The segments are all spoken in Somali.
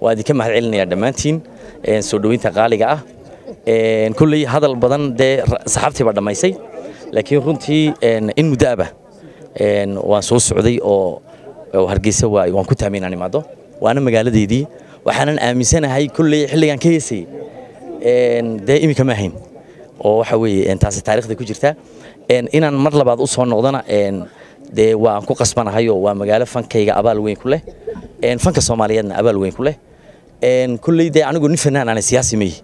Waa idinka mahad celinayaa dhammaantiin soo dhoweynta qaaliga ah. Kulley hadal badan dee saxaabtii baa dhammaysay, laakiin runtii in muddo aba waan soo socday oo Hargeysa waan ku taamay inaan imaado, waana magaaladeydii. Waxaanan aaminsanahay kulley xilligaan ka heesayey dee iminka ma ahayn, oo waxa weeye taasi taariikhda ku jirta. Inaan mar labaad u soo noqdona dee waan ku qasbanahay, oo waa magaalo fankayga abaal weyn ku leh, fanka Soomaaliyeedna abaal weyn ku leh. Kulley dee anigu nin fanaan ana, siyaasi meyi.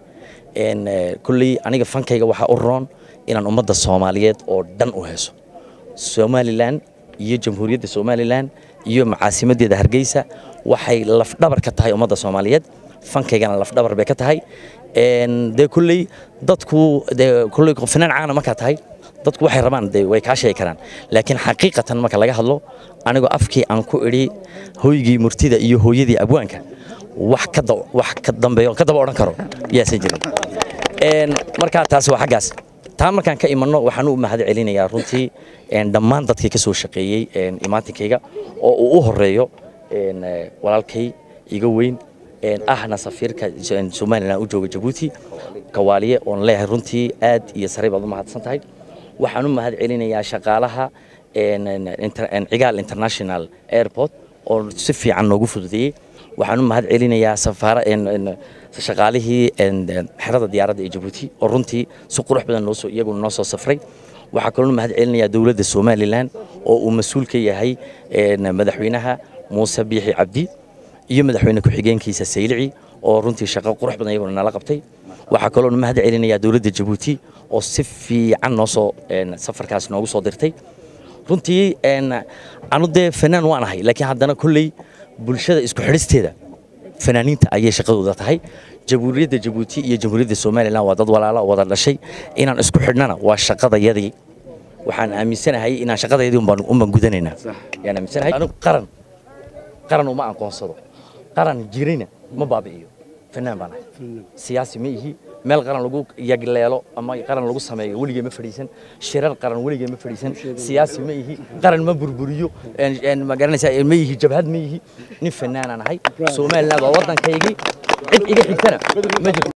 Kulley aniga fankayga waxaa u roon inaan ummadda Soomaaliyeed oo dhan u heeso. Somalilan iyo Jamhuuriyadda Somalilan iyo macaasimadeeda Hargeysa waxay lafdhabar ka tahay ummadda Soomaaliyeed, fankaygana lafdhabar bay ka tahay. Dee kulley dadku dee kulley fanaan caana markaa tahay, dadku waxay rabaan dee way kaa sheegi karaan, laakiin xaqiiqatan marka laga hadlo, anigoo afkii aan ku idhi hoygii murtida iyo hooyadii abwaanka, wax ka wax ka dambeeyo ka daba odhan karo yaasan jirin. Markaa taasi waa xaggaas. Taa markaan ka imanno, waxaan u mahad celinayaa runtii dhammaan dadkii ka soo shaqeeyey imaantinkayga, oo uu u horeeyo walaalkay iga weyn ahna safiirka Somalilan u jooga Jabuuti, Kawaaliye, oon leeyahay runtii aad iyo sare baad u mahadsan tahay. Waxaan u mahad celinayaa shaqaalaha Cigaal International Airport oo si fiican noogu fududeeyey. Waxaan u mahad celinayaa safaara shaqaalihii xerada diyaaradda ee Jabuuti oo runtii si qurux badan noosoo iyaguna noo soo safray. Waxaa kaloo mahad celinayaa dowladda Somalilan oo uu mas-uul ka yahay madaxweynaha Muuse Biixi Cabdi iyo madaxweyne ku-xigeenkiisa Saylici, oo runtii shaqo qurux badan iyaguna nala qabtay. Waxaa kaloo mahad celinayaa dowladda Jabuuti oo si fiican noo soo safarkaas noogu soo dirtay. Runtii anu dee fanaan waan ahay, laakiin haddana kolley bulshada isku xidhisteeda fanaaniinta ayay shaqadooda tahay. Jamhuuriyadda Jabuuti iyo Jamhuuriyadda Somalilan waa dad walaala oo wada dhashay, inaan isku xidhnana waa shaqadayadii. Waxaan aaminsanahay inaan shaqadayadii unbaan gudanaynaa yaan aaminsanahay. Anigu qaran uma aqoonsado, qaran jirayna ma baabi'iyo. Fanaan baan ahay, siyaasi ma ihi. Meel qaran lagu yagleelo ama qaran lagu sameeyo weligay ma fadhiisan, shirar qaran weligay ma fadhiisan. Siyaasi ma ihi, qaran ma burburiyo, ma garanaysaa, ma ihi jabhad, ma ihi. Nin fanaanaan ahay. Somaliland waa waddankaygii, cid iga xigtana ma jirto.